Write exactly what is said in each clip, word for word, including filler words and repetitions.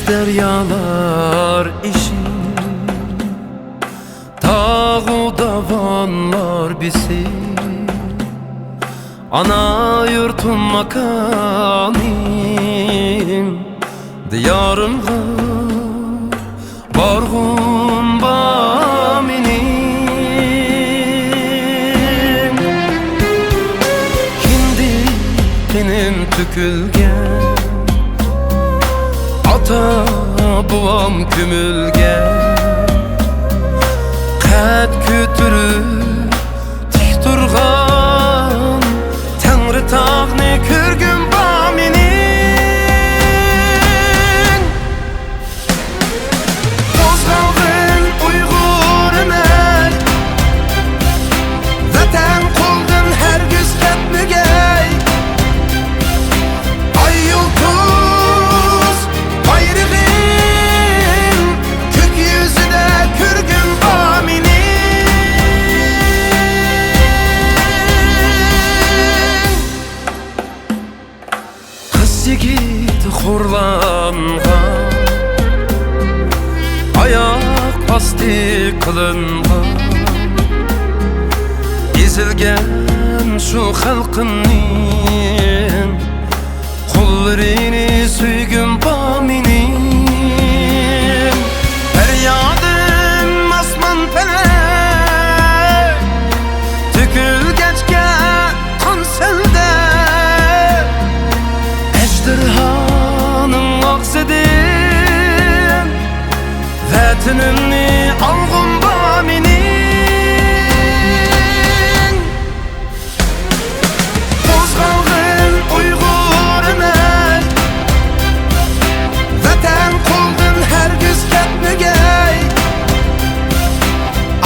دەريالار ئېشىم، تاغۇ داۋانلار بېسىم، ئانا يۇرتۇم ماكانىم، دىيارىمغا بارغۇم بار مېنىڭ. كىندىك قېنىم تۆكۈلگەن، ئاتا بوۋام كۆمۈلگەن، قەد كۆتۈرۈپ تىك تۇرغان تەڭرىتاغنى كۆرگۈم بار مېنىڭ. قوزغالغىن ئۇيغۇرىمەن، ۋەتەن قولدىن ھەرگىز كەتمىگەي. ئاي يۇلتۇز بايرىغىم كۆك يۈزىدە كۆرگۈم بار مېنىڭ. قىز يىگىت خورلانغان، ئاياق ئاستى قىلىنغان، ئېزىلگەن شۇ خەلقىمنىڭ قوللىرىنى سۆيگۈم بار مېنىڭ. پەريادىم ئاسمان پەلەك تۆكۈلگەچكە، قان سەلدە ئەجدىھانىڭ ئاغزىدىن ۋەتىنىمنى ئالغۇم بار مېنىڭ. قوزغالغىن ئۇيغۇرىمەن، ۋەتەن قولدىن ھەرگىز كەتمىگەي.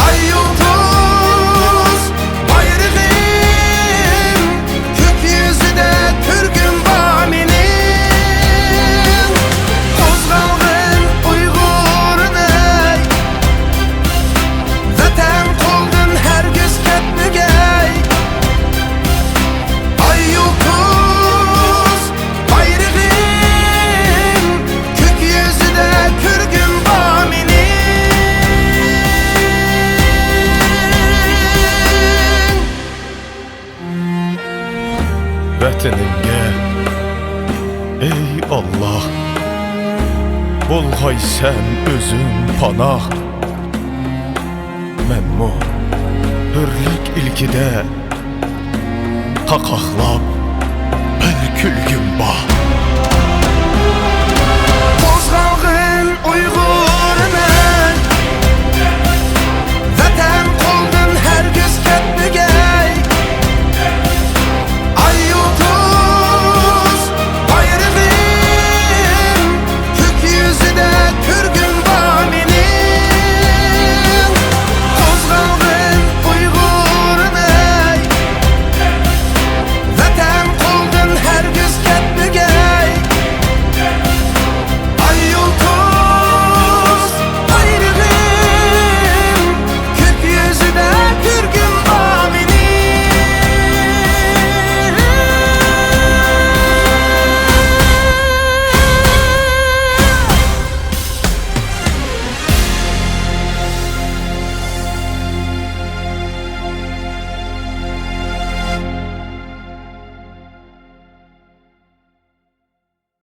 ئاي يۇلتۇز بايرىغىم كۆك يۈزىدە كۆرگۈم بار مېنىڭ. قوزغالغىن ئۇيغۇرىمەن، ۋەتەن قولدىن ھەرگىز كەتمىگەي. ئاي يۇلتۇز بايرىغىم كۆك يۈزىدە كۆرگۈم بار مېنىڭ. ۋەتىنىمگە، ئەي ئاللا، بولغايسەن ئۆزۈڭ پاناھ. مەنمۇ ھۆرلۈك ئىلكىدە قاقاقلاپ بىر كۈلگۈم بار.